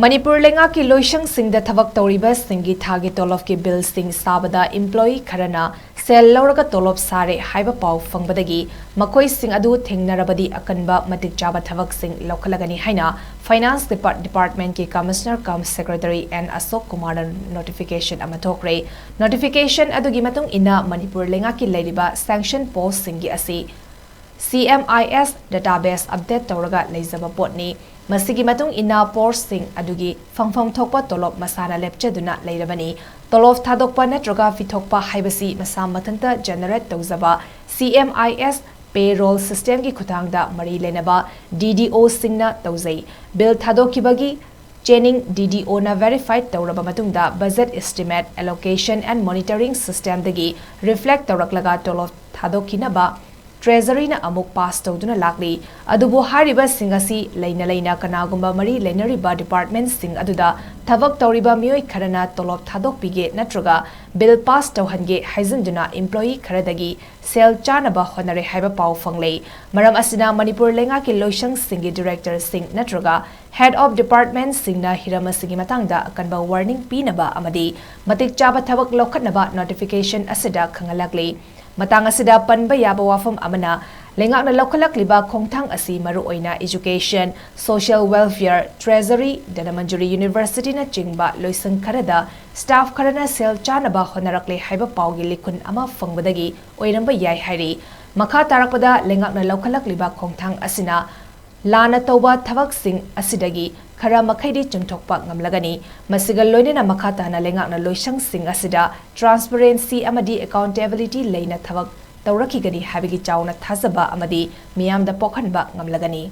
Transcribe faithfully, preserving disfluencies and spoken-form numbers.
ꯃꯅꯤꯄꯨꯔ ꯂꯩꯉꯥꯛꯀꯤ ꯂꯣꯏꯁꯪꯁꯤꯡꯗ ꯊꯕꯛ ꯇꯧꯔꯤꯕꯁꯤꯡꯒꯤ ꯊꯥꯒꯤ ꯇꯣꯂꯣꯞꯀꯤ ꯕꯤꯜꯁꯤꯡ ꯁꯥꯕꯗ ꯏꯝꯄ꯭ꯂꯣꯌꯤ ꯈꯔꯅ ꯁꯦꯜ ꯂꯧꯔꯒ ꯇꯣꯂꯣꯞ ꯁꯥꯔꯦ ꯍꯥꯏꯕ ꯄꯥꯎ ꯐꯪꯕꯗꯒꯤ ꯃꯈꯣꯏꯁꯤꯡ ꯑꯗꯨ ꯊꯦꯡꯅꯔꯕꯗꯤ ꯑꯀꯟꯕ ꯃꯇꯤꯛ ꯆꯥꯕ ꯊꯕꯛꯁꯤꯡ ꯂꯧꯈꯠꯂꯒꯅꯤ ꯍꯥꯏꯅ ꯐꯥꯏꯅꯥꯟꯁ ꯗꯤꯄꯥꯔꯠ-, ꯗꯤꯄꯥꯔꯠꯃꯦꯟꯠꯀꯤ commissioner cum secretary N Ashok ꯀꯨꯃꯥꯔꯅ ꯅꯣꯇꯤꯐꯤꯀꯦꯁꯟ ꯑꯃ ꯊꯣꯛꯈ꯭ꯔꯦ꯫ ꯅꯣꯇꯤꯐꯤꯀꯦꯁꯟ ꯑꯗꯨꯒꯤ ꯃꯇꯨꯡ ꯏꯟꯅ ꯃꯅꯤꯄꯨꯔ ꯂꯩꯉꯥꯛꯀꯤ ꯂꯩꯔꯤꯕ ꯁꯦꯡꯁꯟ ꯄꯣꯁꯁꯤꯡꯒꯤ ꯑꯁꯤ ꯁꯤ ꯑꯦꯝ ꯑꯥꯏ ꯑꯦꯁ ꯗꯦꯇꯥꯕꯦꯁ ꯑꯞꯗꯦꯠ ꯇꯧꯔꯒ ꯂꯩꯖꯕ ꯄꯣꯠꯅꯤ꯫ ꯃꯁꯤꯒꯤ ꯃꯇꯨꯡ ꯏꯟꯅ ꯄꯣꯁꯁꯤꯡ ꯑꯗꯨꯒꯤ ꯐꯪꯐꯝ ꯊꯣꯛꯄ ꯇꯣꯂꯣꯞ ꯃꯁꯥꯅ ꯂꯦꯞꯆꯗꯨꯅ ꯂꯩꯔꯕꯅꯤ꯫ ꯇꯣꯂꯣꯞ ꯊꯥꯗꯣꯛꯄ ꯅꯠꯇ꯭ꯔꯒ ꯄꯤꯊꯣꯛꯄ ꯍꯥꯏꯕꯁꯤ ꯃꯁꯥ ꯃꯊꯟꯇ ꯖꯦꯅꯦꯔꯦꯠ ꯇꯧꯖꯕ ꯁꯤ ꯑꯦꯝ ꯑꯥꯏ ꯑꯦꯁ ꯄꯦꯔꯣꯜ ꯁꯤꯁꯇꯦꯝꯒꯤ ꯈꯨꯠꯊꯥꯡꯗ ꯃꯔꯤ ꯂꯩꯅꯕ ꯗꯤ ꯗꯤ ꯑꯣꯁꯤꯡꯅ ꯇꯧꯖꯩ꯫ ꯕꯤꯜ ꯊꯥꯗꯣꯛꯈꯤꯕꯒꯤ ꯆꯦꯅꯤꯡ ꯗꯤ ꯗꯤ ꯑꯣꯅ ꯚꯦꯔꯤꯐꯥꯏ ꯇꯧꯔꯕ ꯃꯇꯨꯡꯗ Budget Estimate, Allocation and Monitoring systemꯗꯒꯤ ꯔꯤꯐ꯭ꯂꯦꯛ ꯇꯧꯔꯛꯂꯒ ꯇꯣꯂꯣꯞ ꯊꯥꯗꯣꯛꯈꯤꯅꯕ ꯇ꯭ꯔꯦꯖꯔꯤꯅ ꯑꯃꯨꯛ ꯄꯥꯁ ꯇꯧꯗꯨꯅ ꯂꯥꯛꯂꯤ꯫ ꯑꯗꯨꯕꯨ ꯍꯥꯏꯔꯤꯕꯁꯤꯡ ꯑꯁꯤ ꯂꯩꯅ ꯂꯩꯅ ꯀꯅꯥꯒꯨꯝꯕ ꯃꯔꯤ ꯂꯩꯅꯔꯤꯕ ꯗꯤꯄꯥꯔꯠꯃꯦꯟꯠꯁꯤꯡ ꯑꯗꯨꯗ ꯊꯕꯛ ꯇꯧꯔꯤꯕ ꯃꯤꯑꯣꯏ ꯈꯔꯅ ꯇꯣꯂꯣꯞ ꯊꯥꯗꯣꯛꯄꯤꯒꯦ ꯅꯠꯇ꯭ꯔꯒ ꯕꯤꯜ ꯄꯥꯁ ꯇꯧꯍꯟꯒꯦ ꯍꯥꯏꯖꯤꯟꯗꯨꯅ ꯏꯝꯄ꯭ꯂꯣꯌꯤ ꯈꯔꯗꯒꯤ ꯁꯦꯜ ꯆꯥꯅꯕ ꯍꯣꯠꯅꯔꯦ ꯍꯥꯏꯕ ꯄꯥꯎ ꯐꯪꯂꯦ꯫ ꯃꯔꯝ ꯑꯁꯤꯅ ꯃꯅꯤꯄꯨꯔ ꯂꯩꯉꯥꯛꯀꯤ ꯂꯣꯏꯁꯪꯁꯤꯡꯒꯤ ꯗꯤꯔꯦꯛꯇꯔꯁꯤꯡ ꯅꯠꯇ꯭ꯔꯒ ꯍꯦꯗ ꯑꯣꯐ ꯗꯤꯄꯥꯔꯠꯃꯦꯟꯠꯁꯤꯡꯅ ꯍꯤꯔꯝ ꯑꯁꯤꯒꯤ ꯃꯇꯥꯡꯗ ꯑꯀꯟꯕ ꯋꯥꯔꯅꯤꯡ ꯄꯤꯅꯕ ꯑꯃꯗꯤ ꯃꯇꯤꯛ ꯆꯥꯕ ꯊꯕꯛ ꯂꯧꯈꯠꯅꯕ ꯅꯣꯇꯤꯐꯤꯀꯦꯁꯟ ꯑꯁꯤꯗ ꯈꯪꯍꯜꯂꯛꯂꯤ꯫ ꯃꯇꯥꯡ ꯑꯁꯤꯗ ꯄꯟꯕ ꯌꯥꯕ ꯋꯥꯐꯝ ꯑꯃꯅ, ꯂꯩꯉꯥꯛꯅ ꯂꯧꯈꯠꯂꯛꯂꯤꯕ ꯈꯣꯡꯊꯥꯡ ꯑꯁꯤ ꯃꯔꯨꯑꯣꯏꯅ education, social welfare, treasury, Dhanamanjuri ꯌꯨꯅꯤꯚꯔꯁꯤꯇꯤꯅꯆꯤꯡꯕ ꯂꯣꯏꯁꯪ ꯈꯔꯗ ꯁ꯭ꯇꯥꯐ ꯈꯔꯅ ꯁꯦꯜ ꯆꯥꯅꯕ ꯍꯣꯠꯅꯔꯛꯂꯦ ꯍꯥꯏꯕ ꯄꯥꯎꯒꯤ ꯂꯤꯈꯨꯟ ꯑꯃ ꯐꯪꯕꯗꯒꯤ ꯑꯣꯏꯔꯝꯕ ꯌꯥꯏ ꯍꯥꯏꯔꯤ꯫ ꯃꯈꯥ ꯇꯥꯔꯛꯄꯗ ꯂꯩꯉꯥꯛꯅ ꯂꯧꯈꯠꯂꯛꯂꯤꯕ ꯈꯣꯡꯊꯥꯡ ꯑꯁꯤꯅ ꯂꯥꯟꯅ ꯇꯧꯕ ꯊꯕꯛꯁꯤꯡ ꯑꯁꯤꯗꯒꯤ ꯈꯔ ꯃꯈꯩꯗꯤ ꯆꯨꯝꯊꯣꯛꯄ ꯉꯝꯂꯒꯅꯤ꯫ ꯃꯁꯤꯒ ꯂꯣꯏꯅꯅ ꯃꯈꯥ ꯇꯥꯅ ꯂꯩꯉꯥꯛꯅ ꯂꯣꯏꯁꯪꯁꯤꯡ ꯑꯁꯤꯗ ꯇ꯭ꯔꯥꯟꯁꯄꯔꯦꯟꯁꯤ ꯑꯃꯗꯤ ꯑꯦꯀꯥꯎꯟꯇꯦꯕꯤꯂꯤꯇꯤ ꯂꯩꯅ ꯊꯕꯛ ꯇꯧꯔꯛꯈꯤꯒꯅꯤ ꯍꯥꯏꯕꯒꯤ ꯆꯥꯎꯅ ꯊꯥꯖꯕ ꯑꯃꯗꯤ ꯃꯤꯌꯥꯝꯗ ꯄꯣꯛꯍꯟꯕ ꯉꯝꯂꯒꯅꯤ꯫